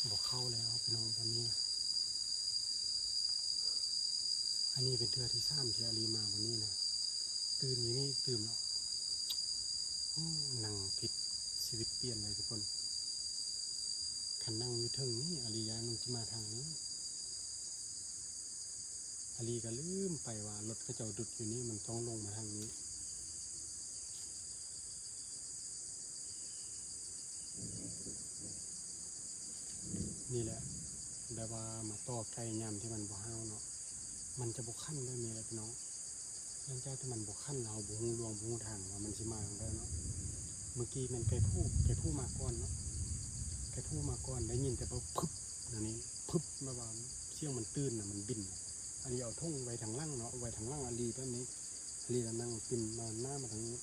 ບໍ່ເຂົ້າແລ້ວພີ່ນ້ອງ ຕອນນີ້ນະ. ອັນນີ້ເປັນເທື່ອທີສາມທີ່ອາລີມາບ່ອນນີ້ນະ. ຕື່ນຢູ່ນີ້ຕື່ມເນາະ. ໂອ້ ນັ່ງຜິດ ຊີວິດປ່ຽນເລີຍທຸກຄົນ. ຄັນນັ່ງຢູ່ເທິງນີ້ ອາລີຢ້ານມັນຊິມາທາງນີ້. ອາລີກໍລືມໄປວ່າລົດເຂົາເຈົ້າດຸດຢູ່ນີ້ ມັນຕ້ອງລົງມາທາງນີ້. ນີ້ແຫຼະ ແບບວ່າມາຕໍ່ໄກ່ຍາມທີ່ມັນບໍ່ຫ້າວເນາະ ມັນຈະບໍ່ຄັນແບບນີ້ແຫຼະພີ່ນ້ອງ. ຫຼັງຈາກທີ່ມັນບໍ່ຄັນ ເຮົາບໍ່ຮູ້ລວງ ບໍ່ຮູ້ທາງວ່າມັນຊິມາທາງໃດເນາະ. ເມື່ອກີ້ແມ່ນໄກ່ຜູ້ ໄກ່ຜູ້ມາກ່ອນເນາະ ໄກ່ຜູ້ມາກ່ອນ ໄດ້ຍິນແຕ່ວ່າ ພຶບ ອັນນີ້ ພຶບ ແບບວ່າສຽງມັນຕື່ນນະ ມັນບິນ. ອາລີເອົາຖົງໄວ້ທາງຫຼັງເນາະ ໄວ້ທາງຫຼັງອາລີແບບນີ້ ອາລີກໍນັ່ງປິ່ນມາໜ້າມາທາງນີ້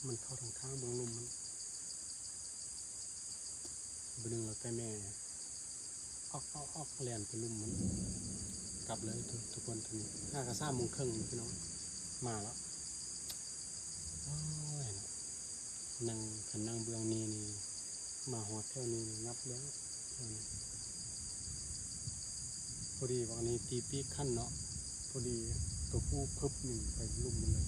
ມັນເຂົ້າທາງຂ້າງເບິ່ງລຸ່ມມັນ. ບຶດໜຶ່ງແລ້ວແຕ່ແມ່ອອກໆໆ ແລ່ນໄປລຸ່ມມັນ ກັບເລີຍທຸກ ທຸກຄົນ. ຕອນນີ້ຫາກະສາມໂມງເຄິ່ງພີ່ນ້ອງ ມາແລ້ວ. ໂອ້ຍເນາະ ນັ່ງ ຄັນນັ່ງເບື້ອງນີ້ນີ້ ມາຮອດແຖວນີ້ນີ້ຫຍັບແລ້ວ. ພໍດີວ່າອັນນີ້ຕີປີກຄັນເນາະ ພໍດີຕົວຜູ້ພຶບໜຶ່ງໄປລຸ່ມມັນເລີຍ.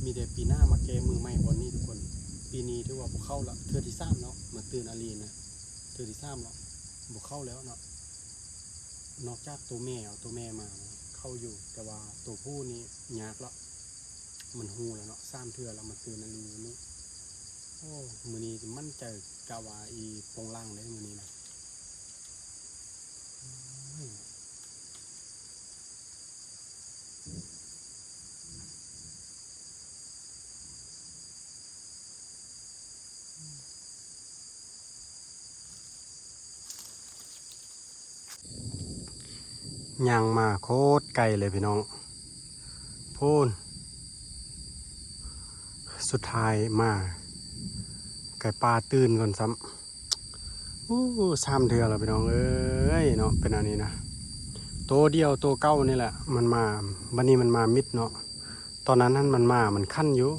ມີແຕ່ປີໜ້າມາແກ້ມືໃໝ່ບ່ອນນີ້ທຸກຄົນ. ປີນີ້ຖືວ່າບໍ່ເຂົ້າລະ ເທື່ອທີສາມເນາະ ມາຕື່ນອາລີນະ ເທື່ອທີສາມລະ ບໍ່ເຂົ້າແລ້ວເນາະ. ນອກຈາກຕົວແມ່ເອົາຕົວແມ່ມາເຂົ້າຢູ່ ແຕ່ວ່າຕົວຜູ້ນີ້ຍາກລະ ມັນຮູ້ແລ້ວເນາະ ສາມເທື່ອລະມາຕື່ນອາລີມື້ນີ້. ໂອ້ ມື້ນີ້ໝັ້ນໃຈ ກະວ່າອີໂປງລາງເດ້ມື້ນີ້ນະ. ໂອ້ຍ ຍ່າງມາໂຄດໄກເລີຍພີ່ນ້ອງ ພຸ້ນ ສຸດທ້າຍມາ ໄກ່ປ່າຕື່ນກ່ອນຊ້ຳ. ໂອ້ ສາມເທື່ອແລ້ວພີ່ນ້ອງເອີຍເນາະ ເປັນອັນນີ້ນະ. ໂຕດຽວໂຕເກົ່ານີ້ແຫຼະ ມັນມາ ບັດນີ້ມັນມາມິດເນາະ. ຕອນນັ້ນຫັ້ນມັນມາ ມັນຄັນຢູ່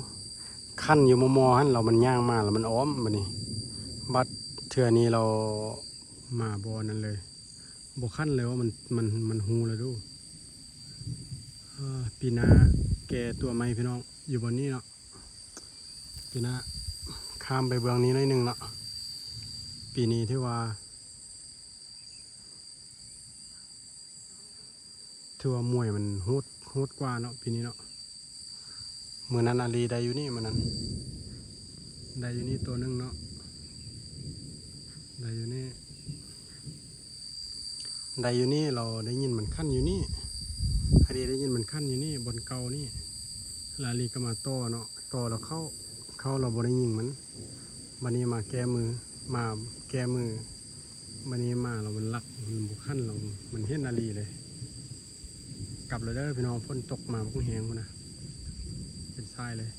ຄັນຢູ່ມໍ່ໆຫັ້ນ ແລ້ວມັນຍ່າງມາ ແລ້ວມັນອ້ອມ ບັດນີ້ ບັດເທື່ອນີ້ລາວມາບໍ່ນັ້ນເລີຍ ບໍ່ຄັນເລີຍວ່າ ມັນ ມັນ ມັນຮູ້ແລ້ວດູ. ເອີ ປີໜ້າແກ້ຕົວໃໝ່ພີ່ນ້ອງ ຢູ່ບ່ອນນີ້ເນາະ. ປີໜ້າຂ້າມໄປເບື້ອງນີ້ໜ້ອຍໜຶ່ງເນາະ. ປີນີ້ຖືວ່າ ຖືວ່າມວຍມັນໂຫດ ໂຫດກວ່າເນາະ ປີນີ້ເນາະ. ມື້ນັ້ນອາລີໄດ້ຢູ່ນີ້ ມື້ນັ້ນໄດ້ຢູ່ນີ້ໂຕໜຶ່ງເນາະ ໄດ້ຢູ່ນີ້ ໄດ້ຢູ່ນີ້ ລາວໄດ້ຍິນມັນຂັນຢູ່ນີ້ ອາລີໄດ້ຍິນມັນຂັນຢູ່ນີ້ ບ່ອນເກົ່ານີ້ ລະອາລີກໍມາຕໍ່ເນາະ ຕໍ່ລະເຂົ້າ ເຂົ້າລະບໍ່ໄດ້ຍິງມັນ. ບັດນີ້ມາແກ້ມື ມາແກ້ມື ບັດນີ້ມາລະມັນລັກ ມັນບໍ່ຂັນລະ ມັນເຫັນອາລີເລີຍ. ກັບລະເດີພີ່ນ້ອງ ຝົນຕົກມາບັກແຮງພຸ້ນນະ ເປັນຊາຍເລີຍ.